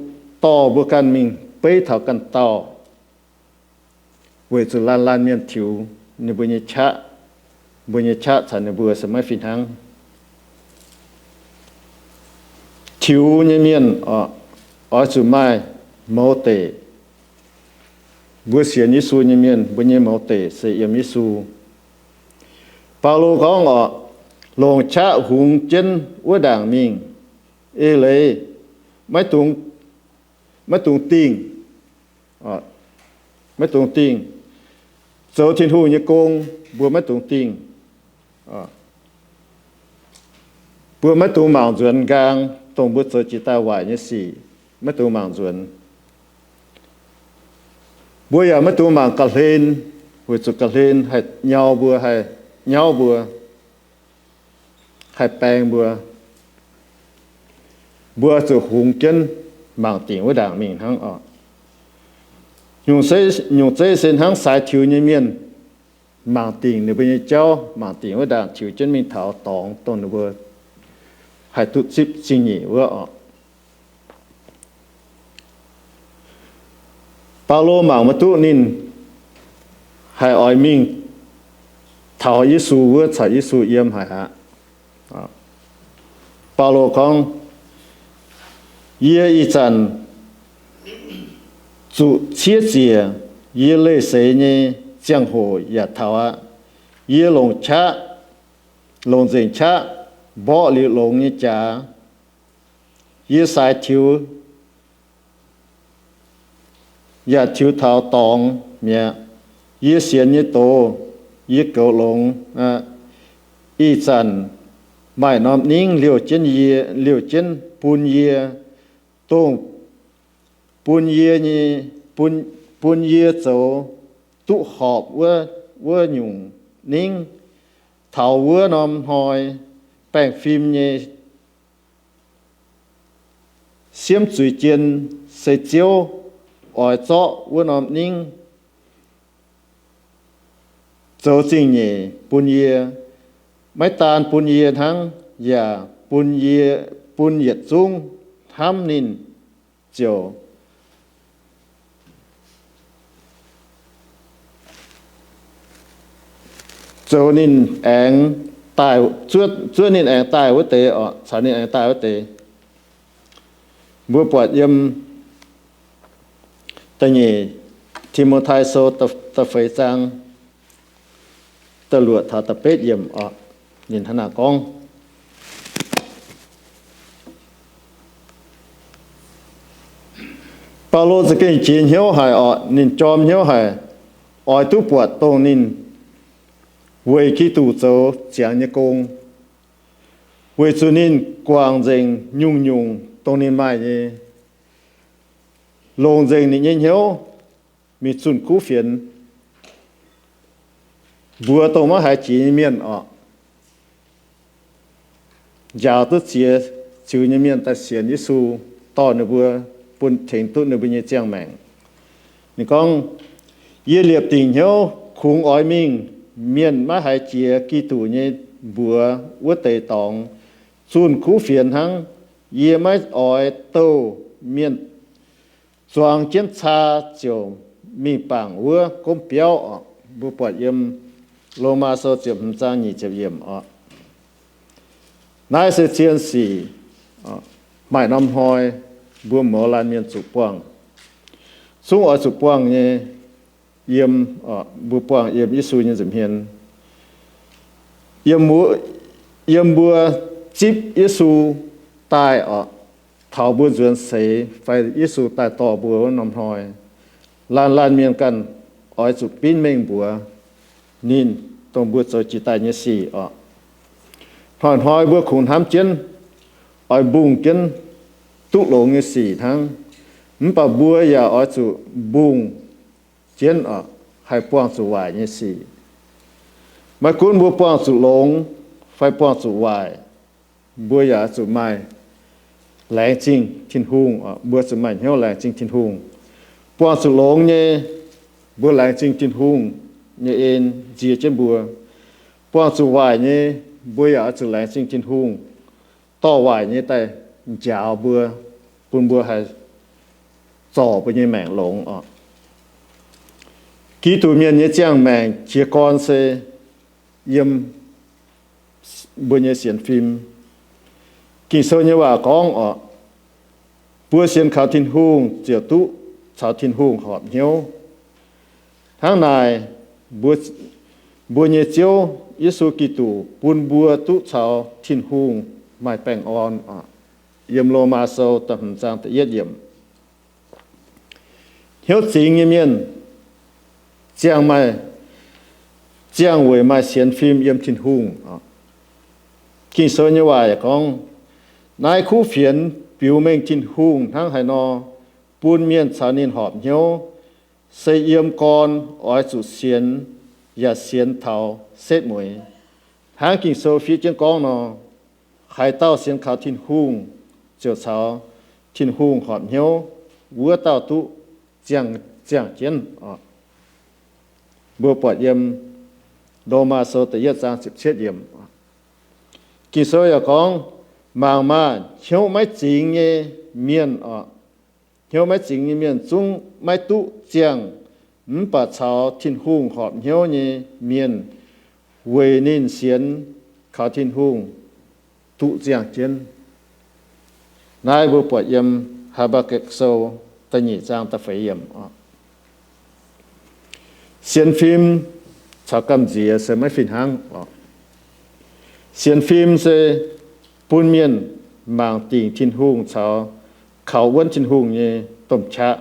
dorh mbuo ganh mingh beiv taux ganh dauh. Weic zuqc laanh laanh mienh tiux ninh mbuo nyei qaqv, mbuo nyei qaqv caux ninh mbuo se maiv fih hnangv. Tiux nyei mienh oc, oix zuqc maaih mouz deic. Mbuo sienx Yesu nyei mienh, mbuo nyei mouz deic se yiem Yesu. Baulo gorngv oc, longc qaqv hungx jienv wuov ndaangc mingh. Eix leiz maiv dungx, maiv dungx dingh, maiv dungx dingh. Zoux Tin-Hungh nyei gong mbuo maiv dungx dingh. Mbuo maiv dungx mangc nzuonx nqaang, dongh mbuo zoux jiex daaih waaic nyei sic, maiv dungx mangc nzuonx. Mbuo yaac maiv dungx mangc ga'hlen, weic zuqc ga'hlen haih nyau mbuo, haih nyauv mbuo, haih baeng mbuo. Mbuo zuqc hungx jienv mangc dingc wuov ndaangc mingh hnangv oc. Nyungc zeiv se hnangv saaix tiux nyei mienh mangc dingc ninh mbuo nyei jauv, mangc dingc wuov ndaangc tiux jienv mingh taux dorngx dongh ninh mbuo haih duqv zipv zingh nyeic wuov oc. Baulo mangc maiv duqv ninh haih oix mingh taux Yesu wuov caux Yesu yiem haic aqv. Baulo gorngv, yie ih zanc zuqc ciev ziec yie leih seix nyei ziangh hoc yaac taux aqv. Yie longc qaqv, longc nzengc qaqv mborqv liuz longx nyei jaax. Yie saaix tiux yaac tiux taux dorngx mi'aqv. Yie sienx nyei doz yie goux longx aqv. Ih zanc maaih norm ningv liouh jienv yie, liouh jienv bun yie, dongh bun yie nyei, bun, bun yie zoux duqv horpc wuov, wuov nyungc ningv. Taux wuov norm hnoi baengh fim nyei siemv zuiz jien se Ziouv oix zorqv wuov norm ningv zoux zingh nyeic bun yie, maiv daan bun yie hnangv, yaac bun yie, bun yietc zungv hnamv ninh ziouc zoux ninh aengx daaih, zuov, zuov ninh aengx daaih wuov deix oc, caux ninh aengx daaih wuov deix. Mbuo buatc yiem da'nyeic Ti^mo^tai Sou da'feix zaang da'luoqc taux da'betv yiemc oc, ninh hnangv naaic gorngv. Baulo za'gengh jiex hnyouv haic oc, ninh jorm hnyouv haic, oix duqv buatc dongh ninh weic Giduc zoux ziangx nyei gong, weic zuqc ninh guangc nzengc nyungc-nyungc dongh ninh maaih nyei, longc nzengc ninh nyei hnyouv mingh zunh kuv fienx, mbuox dongh maiv haiz jiex nyei mienh oc, njaaux duqv ziex ziux nyei mienh daaih sienx Yesu, dorh ninh mbuo bun tengx duqv ninh mbuo nyei ziangh maengc. Ninh gorngv, yie liepc dingc hnyouv kungx oix mingh mienh maiv haiz jiex Giduc nyei mbuox wuov deix dorngx zunh kuv fienx hnangv. Yie maiv oix douh mienh zuangx jienv caa ziouc mingh bangc wuov gomv biauv oc. Mbuo buatc yiem Lomaa Sou ziepc hmz zaang nyic ziepc yiemc oc. Naaiv se zien sic, maaih norm hnoi mbuo mouz laanh mienh zuqc buangh. Zungv oix zuqc buangh nyei, yiem, mbuo buangh yiem Yesu nyei nza'hmien. Yiem mbuo, yiem mbuo zipv Yesu daaih oc, taux mbuo nzuonx seix fai Yesu daaih dorh mbuo wuov norm hnoi, laanh laanh mienh ganh oix zuqc binv mengh mbuox ninh dongh mbuo zoux jiex daaih nyei sic oc. Hnoi-hnoi mbuo kungx hnamv jienv oix mbungh jienv duqv longx nyei sic hnangv. Mv baac mbuo yaac oix zuqc mbungh jienv oc, haih buangh zuqc waaic nyei sic. Maiv gunv mbuo buangh zuqc longx fai buangh zuqc waaic, mbuo yaac zuqc maaih laengz zingh Tin-Hungh oc. Mbuo zuqc maaih hnyouv laengz zingh Tin-Hungh. Buangh zuqc longx nyei, mbuo laengz zingh Tin-Hungh nyei en nzie jienv mbuo. Buangh zuqc waaic nyei, mbuo yaac oix zuqc laengz zingh Tin-Hungh dorh waaic nyei daaih njaaux mbuo, bun mbuo haih zorc mbuo nyei maengc longx oc. Giduc mienh nyei ziangh maengc jiez gorn se yiem mbuo nyei sienx fim. Ging-Sou nyei waac gorngv oc, mbuo sienx kaux Tin-Hungh ziouc duqv caux Tin-Hungh horpc hnyouv. Hnangv naaic, mbuo, mbuo nyei Ziouv Yesu Giduc bun mbuo duqv caux Tin-Hungh maaih baengh orn oc. Yiem Lomaa Sou da'hmz zaang da'yietv yiemc. Hnyouv zingx nyei mienh ziangh maaih, ziangh weic maaih sienx fim yiem Tin-Hungh oc. Ging-Sou nyei waac yaac gorngv, naaiv kuv fienx biux mengh Tin-Hungh hnangv haaix nor bun mienh caux ninh horpc hnyouv, se yiem gorn oix zuqc sienx yaac sienx taux setv mueiz. Hnangv Ging-Sou fiev jienv gorngv nor, haaix dauh sienx kaux Tin-Hungh ziouc caux Tin-Hungh horpc hnyouv, wuov dauh duqv ziangh, ziangh jienv oc. Mbuo buatc yiem Lomaa Sou da'yietv zaang ziepc cietv yiemc. Ging-Sou yaac gorngv, mangc maah! Hnyouv maiv zingx nyei mienh oc, hnyouv maiv zingx nyei mienh zungv maiv duqv ziangh, mv baac caux Tin-Hungh horpc hnyouv nyei mienh weic ninh sienx kaux Tin-Hungh duqv ziangh jienv. Naaiv mbuo buatc yiem Haa^mbaa^gukc Sou da'nyeic zaang da'feix yiemc oc. Sienx fim caux gamh nziex se maiv fih hnangv oc. Sienx fim se bun mienh mangc dingc Tin-Hungh caux kaux wuonv Tin-Hungh nyei domh qaqv.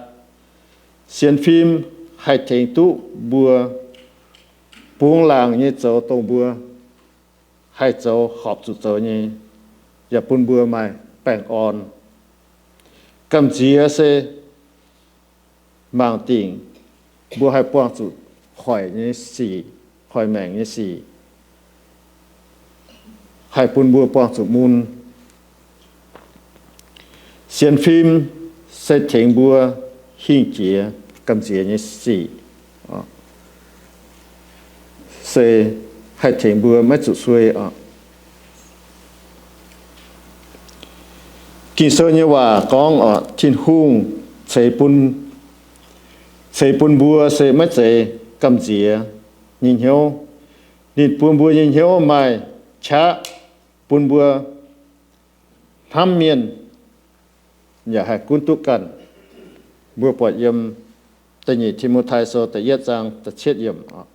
Sienx fim haih tengx duqv mbuo bungx laangc nyei zoux dongh mbuo haih zoux horpc zuqc zoux nyei, yaac bun mbuo maaih baengh orn. Gamh nziex se mangc dingc mbuo haih buangh zuqc hoic nyei sic, hoic maengc nyei sic, haih bun mbuo buangh zuqc mun. Sienx fim se tengx mbuo hingh jiex gamh nziex nyei sic, se haih tengx mbuo maiv zuqc suei oc. Ging-Sou nyei waac gorngv oc, Tin-Hungh ceix bun, ceix bun mbuo se maiv zeiz gamh nziex nyei hnyouv. Ninh bun mbuo nyei hnyouv maaih qaqv bun mbuo hnamv mienh yaac haih gunv duqv ganh. Mbuo buatc yiem da'nyeic Ti^mo^tai Sou da'yietv zaang da'cietv yiemc oc.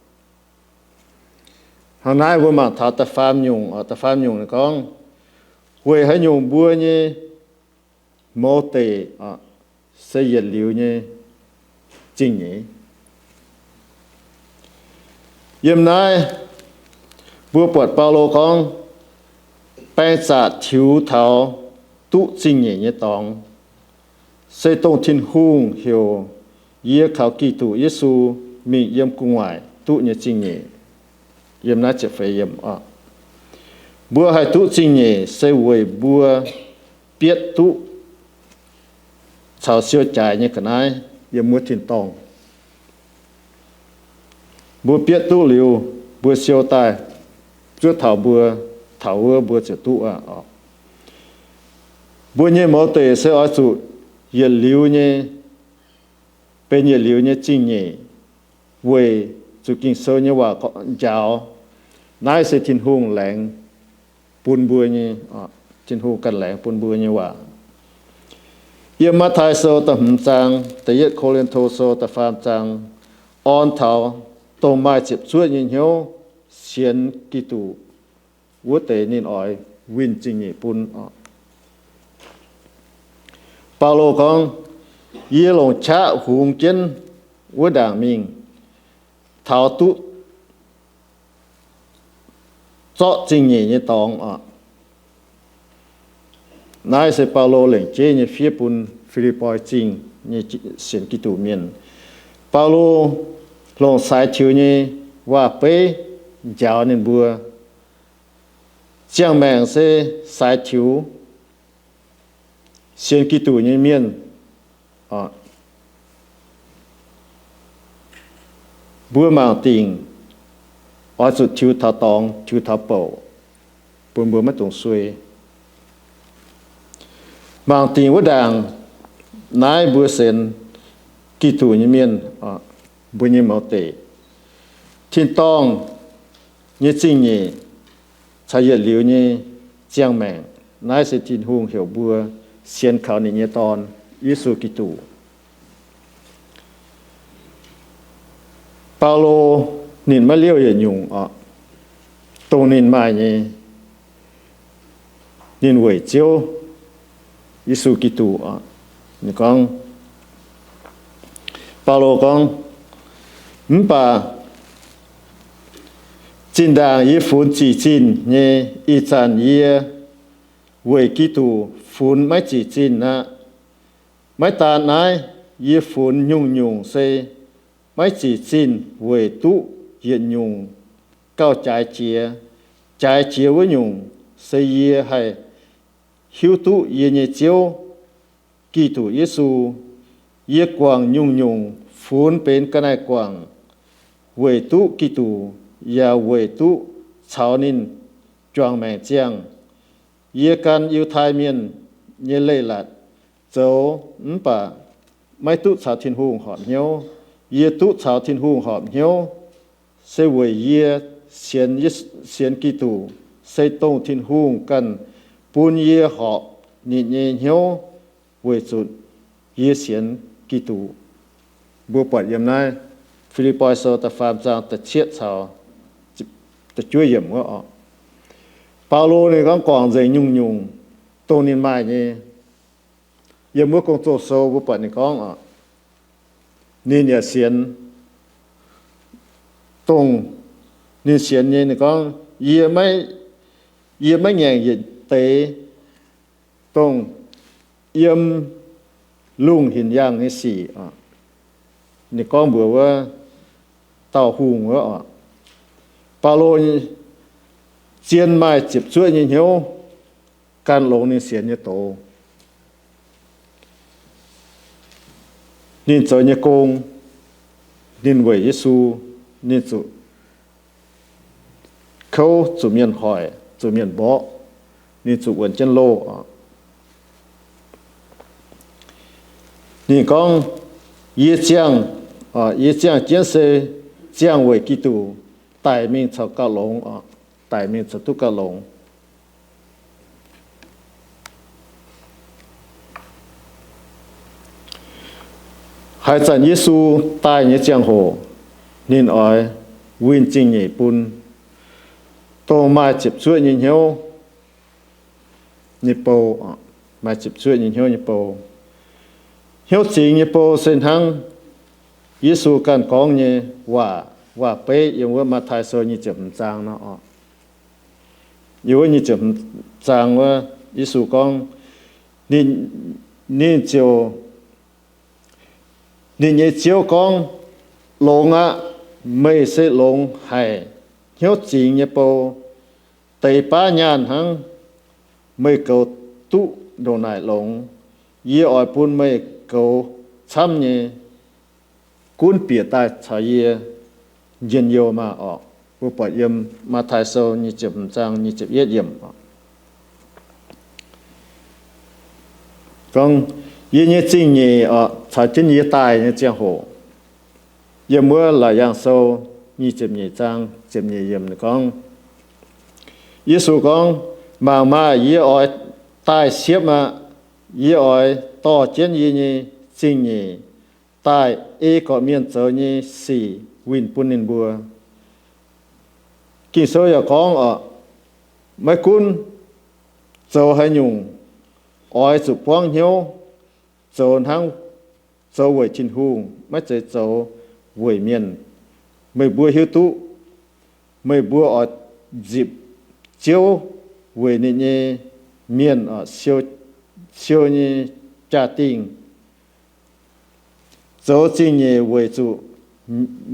Hnangv naaiv mbuo mangc taux da'faam nyungc oc. Da'faam nyungc ninh gorngv, weic haaix nyungc mbuo nyei mouz deic oc se yietc liuz nyei zingh nyeiz. Yiem naaiv mbuo buatc Baulo gorngv, baeng zaqc tiux taux duqv zingh nyeic nyei dorngx, se dongh Tin-Hungh heuc yie kaux Giduc Yesu mingh yiem gu'nguaaic duqv nyei zingh nyeic. Yiem naaiv ziepc feix yiemc oc. Mbuo haih duqv zingh nyeic se weic mbuo bietv duqv caux siou jaaix nyei ga'naaiv yiem wuov tin-dorngh. Mbuo bietv duqv liuz, mbuo siou daaih zuov taux mbuo, taux wuov mbuo ziouc duqv aqv oc. Mbuo nyei mouz deic se oix zuqc yietc liuz nyei, benx yietc liuz nyei zingh nyeic weic zuqc Ging-Sou nyei waac njaaux. Naaiv se Tin-Hungh laengz bun mbuo nyei, Tin-Hungh ganh laengz bun mbuo nyei waac. Yiem Matv^taai Sou da'hmz zaang, da'yietv Ko^lin^to Sou da'faam zaang, orn taux dongh maaih ziepc zuoqv nyei hnyouv sienx Giduc wuov deix ninh oix winh zingh nyeic bun. Baulo gorngv, yie longc qaqv hungx jienv wuov ndaangc mingh, taux duqv zorqv zingh nyeic nyei dorngx oc. Naaiv se Baulo lengc jeiv nyei fiev bun Fi^lipv^poi Zingh nyei sienx Giduc mienh. Baulo longc saaix tiux nyei waac-beiv njaaux ninh mbuo. Ziangh maengc se saaix tiux sienx Giduc nyei mienh, mbuo mangc dingc oix zuqc tiux taux dorngx, tiux taux bouc, bun mbuo maiv dungx suei. Mangc dingc wuov ndaangc naaiv mbuo sienx Giduc nyei mienh, mbuo nyei mouz deic, tin-dorngh nyei zingh nyeic caux yietc liuz nyei ziangh maengc. Naaiv se Tin-Hungh heuc mbuo sienx kaux ninh nyei Dorn, Yesu Giduc. Baulo ninh maiv liouh yietc nyungc oc, dongh ninh maaih nyei, ninh weic Ziouv Yesu Giduc oc. Ninh gorngv, Baulo gorngv, mv baac zinh ndaangc yie funx zic zinh nyei, ih zanc yie weic Giduc funx maiv zic zinh aqv. Maiv daan naaiv, yie funx nyungc-nyungc se maiv zic zinh weic duqv yietc nyungc gauh jaaix jiex. Jaaix jiex wuov nyungc se yie haih hiuv duqv yie nyei Ziouv, Giduc Yesu. Yie guangc nyungc-nyungc funx benx ga'naaiv-guangc weic duqv Giduc, yaac weic duqv caux ninh juangc maengc ziangh. Yie gan Yiutai Mienh nyei leiz-latc zoux mv baac maiv duqv caux Tin-Hungh horpc hnyouv. Yie duqv caux Tin-Hungh horpc hnyouv se weic yie sienx, sienx Giduc se dongh Tin-Hungh ganh bun yie horpc ninh nyei hnyouv weic zuqc yie sienx Giduc. Mbuo buatc yiem naaiv Fi^lipv^poi Sou da'faam zaang da'cietv caux da'juov yiemc wuov oc. Baulo ninh gorngv guangc nzengc nyungc-nyungc dongh ninh maaih nyei. Yiem wuov Gong-Zoh Sou mbuo buatc ninh gorngv oc, ninh yaac sienx, dongh ninh sienx nyei ninh gorngv, yie maiv, yie maiv ngaengc yietc deix dongh yiem lungh hinc yaangh nyei sic. Ninh gorngv mbuox wuov dauh hungh wuov oc, Baulo zien maaih ziepc zuoqv nyei hnyouv gan longx ninh sienx nyei doz. Ninh zoux nyei gong, ninh weic Yesu, ninh zuqc kouv, zuqc mienh hoic, zuqc mienh mborqv, ninh zuqc wuonx jienv loh oc. Ninh gorngv, yie ziangh, yie ziangh jienv se ziangh weic Giduc daic mingh caux gauh longx oc, daic mingh caux duqv gauh longx. Haaix zanc Yesu daaih nyei ziangh hoc, ninh oix winh zingh nyeic bun dongh maaih ziepc zuoqv nyei hnyouv nyei bou, maaih ziepc zuoqv nyei hnyouv nyei bou. Hnyouv zingx nyei bou se hnangv Yesu ganh gorngv nyei waac, waac-beiv yiem wuov Matv^taai Sou nyic ziepc hmz zaang nor oc. Yiem wuov nyic ziepc hmz zaang wuov, Yesu gorngv, ninh, ninh ziouc, ninh nyei Ziouv gorngv, longx aqv. Meih se longx haic, hnyouv zingx nyei bou. Deix baav nyaanh hnangv, meih goux duqv ndongc naaic longx. Yie oix bun meih goux camv nyei, gunv bieqc daaih caux yie njien-youh maah oc. Mbuo buatc yiem Matv^taai Sou nyic ziepc hmz zaang nyic ziepc yietv yiemc oc. Gorngv, Yie nyei zingh nyeic oc, caux jienv yie daaih nyei ziangh hoc, yiem wuov Laauc Yaangh Sou nyic ziepc nyeic zaang ziepc nyeic yiemc gorngv, Yesu gorngv, Mangc maah! Yie oix daaih siepv aqv. Yie oix dorh jienv yie nyei zingh nyeic daaih ei gorqv-mienh zoux nyei sic winh bun ninh mbuo. Ging-Sou yaac gorngv oc, maiv gunv zoux haaix nyungc, oix zuqc buangv hnyouv zoux hnangv, zoux weic Tin-Hungh, maiv zeiz zoux weic mienh. Meih mbuo hiuv duqv meih mbuo oix nzipc Ziouv weic ninh nyei mienh siou nyei jaa-dingh. Zoux zingh nyeic weic zuqc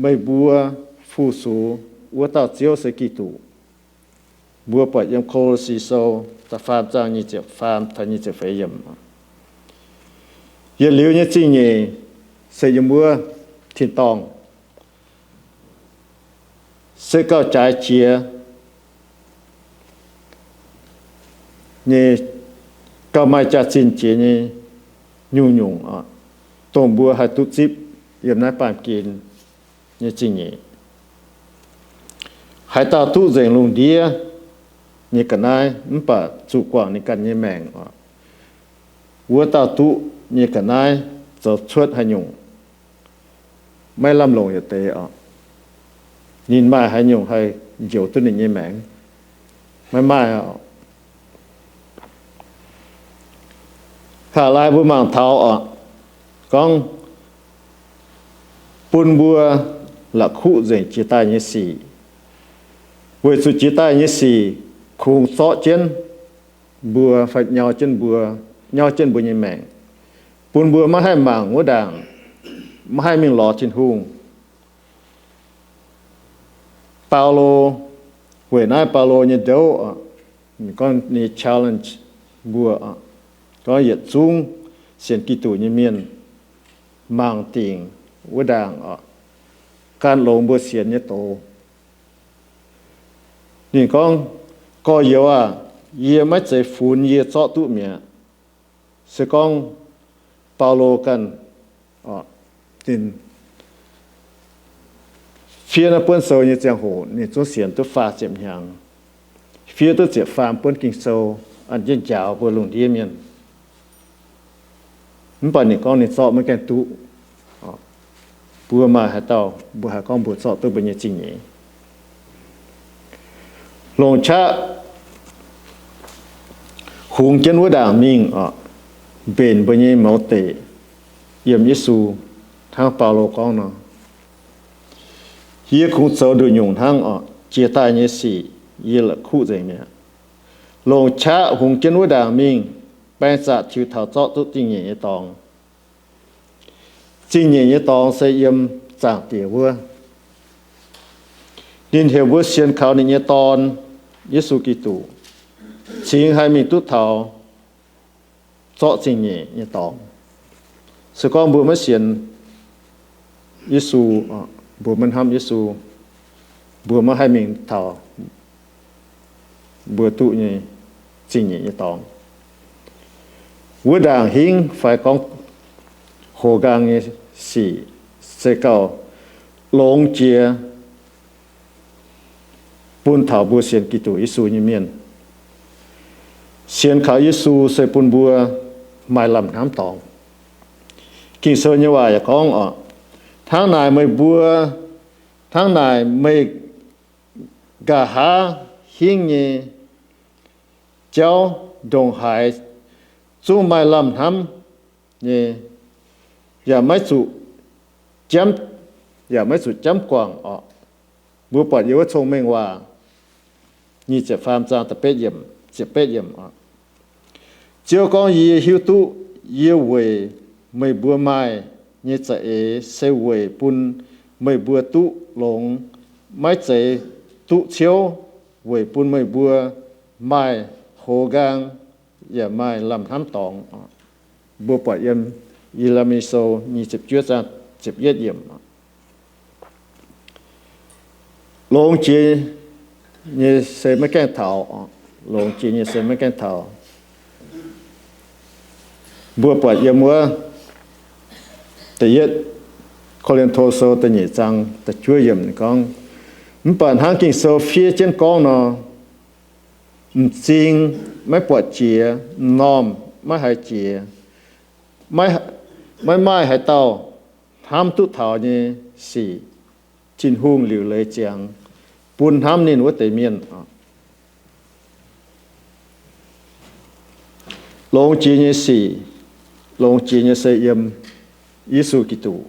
meih mbuo fu-sux wuov dauh Ziouv se Giduc. Mbuo buatc yiem Ko^lo^si Sou da'faam zaang nyic ziepc faam taux nyic ziepc feix yiemc. Yietc liuz nyei zingh nyeic se yiem wuov tin-dorngh, se gauh jaaix jiex nyei, gauh maaih jaax-zinh jiex nyei nyungc-nyungc oc, dongh mbuo haih duqv zipv yiem naaiv baamh gen nyei zingh nyeic. Haaix dauh duqv nzengc lungh ndiev nyei ga'naaiv mv baac zuqc guangc ninh ganh nyei maengc oc, wuov dauh duqv nyei ga'naaiv zoux cuotv haaix nyungc maiv lamh longc yietc deix oc. Ninh maaih haaix nyungc haih njoux duqv ninh nyei maengc? Maiv maaih oc. Hnangv naaic mbuo mangc taux oc, gorngv bun mbuo la'kuqv nzengc jiex daaih nyei sic, weic zuqc jiex daaih nyei sic kungx zorqv jienv mbuo fai nyau jienv mbuo, nyau jienv mbuo nyei maengc, bun mbuo maiv haih mangc wuov ndaangc, maiv haih mingh lorz Tin-Hungh. Baulo, weic naaiv Baulo nyei ndouv oc, gorngv ninh challenge mbuo oc, gorngv yietc zungv sienx Giduc nyei mienh mangc dingc wuov ndaangc oc, gan longx mbuo sienx nyei doz. Ninh gorngv, gorx-youz aah, yie maiv zeiz funx yie zorqv duqv mi'aqv. Se gorngv Baulo ganh, ninh fiev naaiv buonv sou nyei ziangh hoc ninh zungv sienx duqv faah ziepc hnyangx, fiev duqv ziepc faam buonv Ging-Sou, an jienv njaaux mbuo lungh ndiev mienh. Mv baac ninh gorngv ninh zorqv maiv gaengh duqv. Mbuo maaih haaix dauh mbuo haih gorngv mbuo zorqv duqv mbuo nyei zingh nyeic? Longc qaqv hungx jienv wuov ndaangc mingh oc, mbenc mbuo nyei mouz deic yiem Yesu, hnangv Baulo gorngv nor, yie kungx zoux nduqc nyungc hnangv oc, jiex daaih nyei sic yie la'kuqv nzengc mi'aqv. Longc qaqv hungx jienv wuov ndaangc mingh, baeng zaqc tiux taux zorqv duqv zingh nyeic nyei dorngx. Zingh nyeic nyei dorngx se yiem Zaangc Diex wuov. Ninh heuc mbuo sienx kaux ninh nyei Dorn, Yesu Giduc, cingx haih mingh duqv taux zorqv zingh nyeic nyei dorngx. Se gorngv mbuo maiv sienx Yesu, mbuo maiv hnamv Yesu, mbuo maiv haih mingh taux mbuo duqv nyei zingh nyeic nyei dorngx. Wuov ndaangc hingv fai gorngv hoz nqaang nyei sic se gauh longx jiex bun taux mbuo sienx Giduc Yesu nyei mienh. Sienx kaux Yesu se bun mbuo maaih lamh hnamv dorngx. Ging-Sou nyei waac yaac gorngv oc, hnangv naaic meih mbuo, hnangv naaic meih nqa'haav hingv nyei jauv ndongc haaix zungv maaih lamh hnamv nyei, yaac maiv zuqc jamv, yaac maiv zuqc jamv guangc oc. Mbuo buatc yiem wuov Cong-Mengh Waac nyic ziepc faam zaang da'betv yiemc, ziepc betv yiemc oc. Ziouv gorngv, yie hiuv duqv yie weic meih mbuo maaih nyei za'eix se weic bun meih mbuo duqv longx, maiv zeiz duqv ciouv, weic bun meih mbuo maaih hoz nqaang yaac maaih lamh hnamv dorngx. Mbuo buatc yiem Ye^le^mi Sou nyic ziepc juov zaang ziepc yietv yiemc. Longx jiex nyei se maiv gaengh taux, longx jiex nyei se maiv gaengh taux. Mbuo buatc yiem wuov Da'yietv Ko^lin^to Sou da'nyeic zaang da'juov yiemc ninh gorngv, mv baac hnangv Ging-Sou fiev jienv gorngv nor, m'zing maiv buatc jiex, m'normh maiv haiz jiex, maiv maaih haaix dauh hnamv duqv taux nyei sic, Tin-Hungh liuc leiz ziangx bun hnamv ninh wuov deix mienh. Longx jiex nyei sic, longx jiex nyei se yiem Yesu Giduc.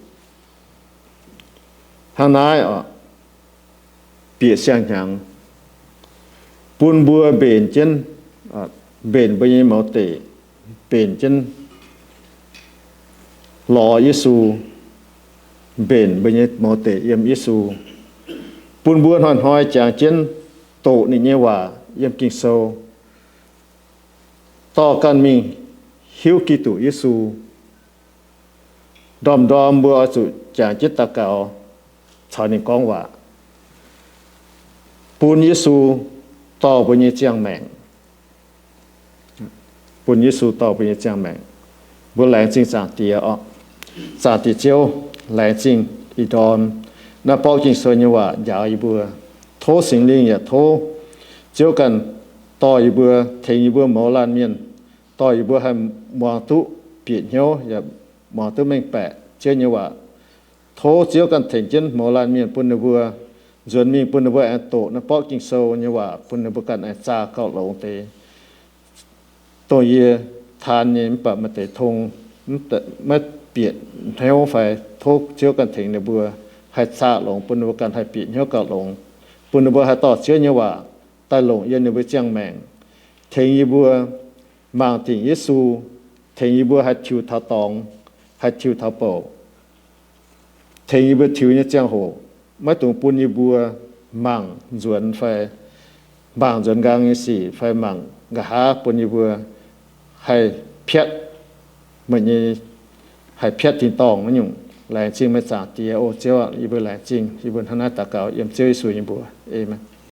Hnangv naaiv oc, bieqc siang-hnyangx bun mbuo mbenc jienv, mbenc mbuo nyei mouz deic, mbenc jienv lorz Yesu, mbenc mbuo nyei mouz deic yiem Yesu, bun mbuo hnoi-hnoi jangx jienv doqc ninh nyei waac yiem Ging-Sou, dorh ganh mingh hiuv Giduc Yesu. Ndorm-ndorm mbuo oix zuqc jangx jienv daux gaux caux ninh gorngv waac, bun Yesu dorh mbuo nyei ziangh maengc. Bun Yesu dorh mbuo nyei ziangh maengc. Mbuo laengz zingh Zaangc Diex oc. Zaangc Diex Ziouv, laengz zingh ih ndorm naaiv borqv Ging-Sou nyei waac njaaux yie mbuo. Tov Singx Lingh yaac tov Ziouv ganh dorh yie mbuo, tengx yie mbuo mouz laanh mienh, dorh yie mbuo haih muangx duqv bieqc hnyouv yaac muangx duqv mengh baeqc Ziouv nyei waac. Tov Ziouv ganh tengx jienv mouz laanh mienh bun ninh mbuo nzuonx mingh, bun ninh mbuo aengx doqc naaiv borqv Ging-Sou nyei waac, bun ninh mbuo ganh aengx zaah gauh longx deix, dongh yie taan nyei mv baac maaih deix tong maiv bieqc hnyouv fai, tov Ziouv ganh tengx ninh mbuo haih zaah longx, bun ninh mbuo ganh haih bieqc hnyouv gauh longx, bun ninh mbuo haih dorh Ziouv nyei waac daaih longc yiem ninh mbuo ziangh maengc, tengx yie mbuo mangc dingc Yesu, tengx yie mbuo haih tiux taux dorngx, haih tiux taux bouc, tengx yie mbuo tiux nyei ziangh hoc maiv dungx bun yie mbuo mangc nzuonx fai mangc nzuonx nqaang nyei sic fai mangc nqa'haav bun yie mbuo haih piatv meih nyei, haih piatv tin-dorngh wuov nyungc. Laengz zingh meih Zaangc Diex. O Ziouv aah, yie mbuo laengz zingh. Yie mbuo hnangv naaiv daux gaux yiem Ziouv Yesu nyei mbuox. Aamen.